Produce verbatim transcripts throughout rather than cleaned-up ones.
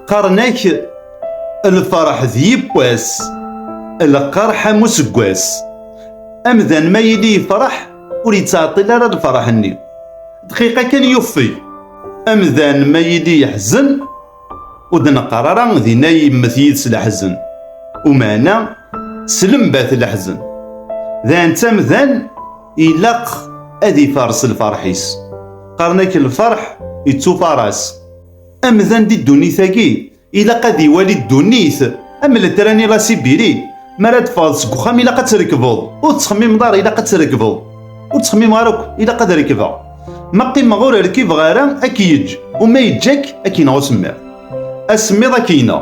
Qqaren-ak: lferḥ d yiwwas, lqerḥ am useggas. Amdan ma yili yefreḥ, ur yettɛeṭṭil ara lferḥ-nni. Dqiqa kan yuffeg. Amdan ma yili yeḥzen, ur d-neqqar ara dinna yemmet yid-s leḥzen. Umeɛna, s lembat leḥzen. Daɛen d tamdan, ilaq ad ifares lferḥ-is. Qqaren-ak lferḥ yettufaras. Amdan di ddunit-agi, ilaq ad iwali ddunit am letran i la Sibiri. Mi ara d-teffɣeḍ seg uxxam, ilaq ad trekbeḍ. Ur tettxemmimeḍ ara, ilaq ad trekbeḍ. Ur ttxemmimeɣ ara akk, ilaq ad rekbeɣ. Ma qqimeɣ ur rkibeɣ ara, ad k-yeǧǧ. U ma yeǧǧa-k, ad k-ineɣ usemmiḍ. Asemmiḍ ad k-ineɣ.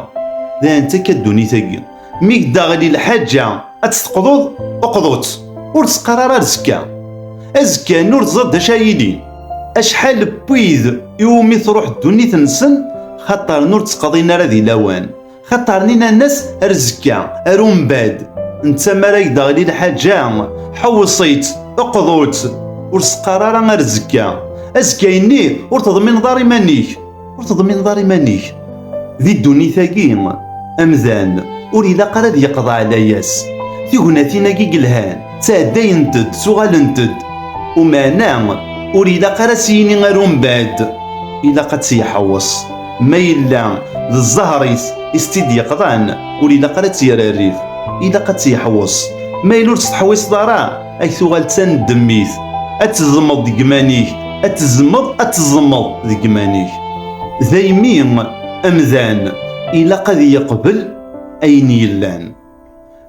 D ayen takka ddunit-agi. Mi k-d-aɣli lḥaǧa, ad tt-teqḍuḍ, qḍu-tt. Ur ttqar ara ar zekka. Azekka-nni ur teẓriḍ d acu ara yilin. Acḥal n wid iwumi truḥ ddunit-nsen, xaṭer ur ttqaḍin ara di lawan. Xaṭer nnan-as ar zekka, ar umbad. Netta mi ara k-d-aɣli lḥaǧa, ḥewweṣ-itt, qḍu-tt. Ur ttqar ara ar zekka. Azekka-nni ur teḍmineḍ ara iman-ik. Ur teḍmineḍ ara iman-ik. Di ddunit-agi, amdan ur ilaq ara ad yeqḍeɛ layas. Tignatin-agi yelhan, ttɛeddayent-d, ttuɣalent-d. Umeɛna, ur ilaq ara s yini ar umbad. Ilaq ad tt-yeḥweṣ. Ma yella d zzher-is i s-tt-id-yeqḍan, ur ilaq ara ad tt-yerr rrif. Ilaq ad tt-yeḥweṣ. Ma yella ur tt-teḥwiṣeḍ ara, ad k-tuɣal d taneddemmit. Ad teẓmeḍ deg iman-ik, ad teẓmeḍ, ad teẓmeḍ deg iman-ik. Daymi, amdan ilaq ad yeqbel ayen yellan.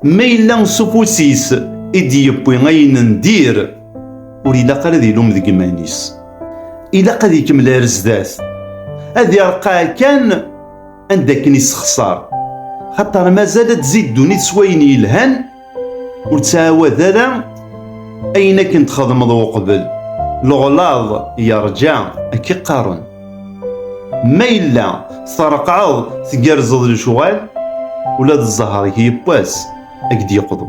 Ma yella s ufus-is i d-yewwi ayen n dir, ur ilaq ara ad ilum deg iman-is. Ilaq ad ikemmel ar zdat, ad irqeɛ kan anda akken issexṣar. Xaṭer mazal ad tezzi ddunit s wayen yelhan, ur ttɛawad ara ayen akken txedmeḍ uqbel. Leɣlaḍ yerǧa, akka i qqaren. Ma yella treqɛeḍ, tgerrzeḍ lecɣal, ula d zzher-ik yiwwas ad k-d-yeqḍu.